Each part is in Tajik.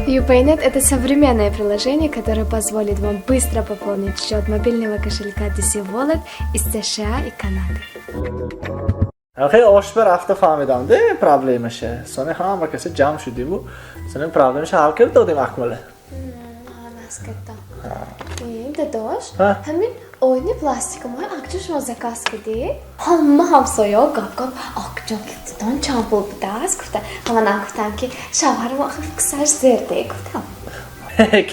UPayNet – это современное приложение, которое позволит вам быстро пополнить счет мобильного кошелька DC Wallet из США и Канады. Хеле ошба рафта фаҳмидам де проблемаша. Сони ҳама каса ҷамъ шудиму сони проблемаша ҳал кард додем Акмала. Дадош, ҳамин оини пластикамои акҷо шумо заказ кардед? Ҳама ҳамсояҳо гап-гап, акҷо гифтитон чанд пул будааст гуфта. Ҳама ман гуфтам, ки шавҳарам охир вкусаш зерде гуфтам.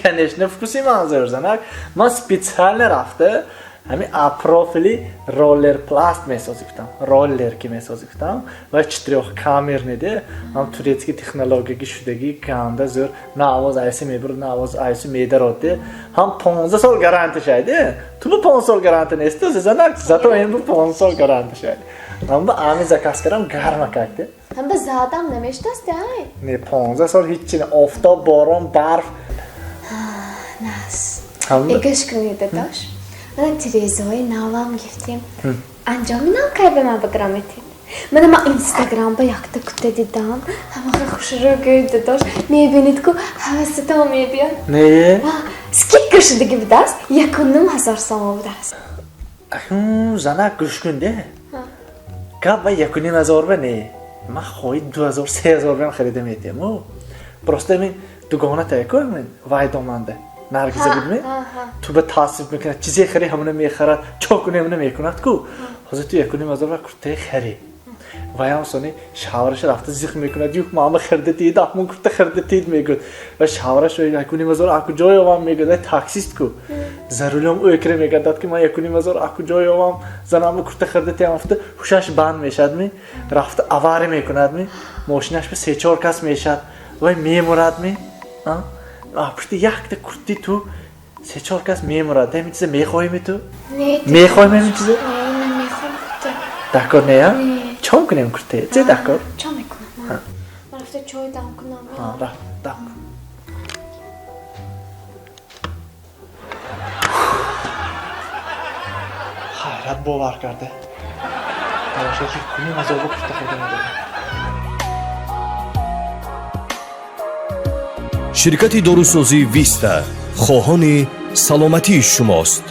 Конечно, вкуси ман зер, занак. Ман специально рафта ҳамин профили роллер пласт месозӣ гуфтам. Роллер ки месозӣ гуфтам ва четырёхкамерный де, ҳам турецкий технологияги шудагӣ, ганда зӯр, на овоз айси мебурд, на овоз айси медарод де. Ҳам 15 сол гарантия шайде. Ту бу 15 сол гарантия нест, занак, зато ин бу 15 сол гарантия шайд. Ман ба ами заказ кардам, гарма как де. Ҳам ба задам намештаст, ай? Не, 15 сол ҳеч не, офтоб, борон, барф. Нас. Эгаш кунед, дадош. Мана тирезаҳои навам гирифтем. Анҷоми нав кай ба ман багирам метед? Мана ман Инстаграм ба якта кута дидам. Ҳамаха хушрӯ гӯй, дадош. Мебинед ку, ҳавасатон мебиёд. Не. Скидка шудаги будааст, 1500 сомо будааст. Акун, занак, гӯш кун де. Гап ва 1500 ба не. Ман хоҳи 2000, 3000 бам харида метиҳам. Просто мин дугона тайку мин вай доманда. Наргиза будми? Ту ба таъсиф мекунад, чизе хари, ҳамона мехарад, чо куни, ҳамона мекунад ку. Ҳозир ту 1500 ба куртаи хари. Ваям сони шавраша рафта зиқ мекунад, юх, мама хирда тид, ахмон курта хирда тид мегӯяд. Ва шавраш 1500 аку ҷо ёвам мегӯяд, ай таксист ку. За рулём ӯ экре мегардад, ки ман 1500 аку ҷо ёвам, занама курта хирда тиям рафта, ҳушаш банд мешавад ми, рафта авария мекунад ми, мошинаш ба се-чор кас мешавад, вай мемурад ми. Пушти якта курти ту се-чор кас мемурад. Ҳамин чиза мехоҳӣ ту? Мехоҳӣ ҳамин чиза? Не, намехоҳам курта. Дакор не, я? Чо кунем курте? Че дакор? Чо мекунам? Ман рафта чой дам кунам. Рафт, дам кун. Хайрат бовар карда. Бошад, 1500 ба курта харида медодам. Ширкати дорусозии Виста хоҳони саломатии шумост.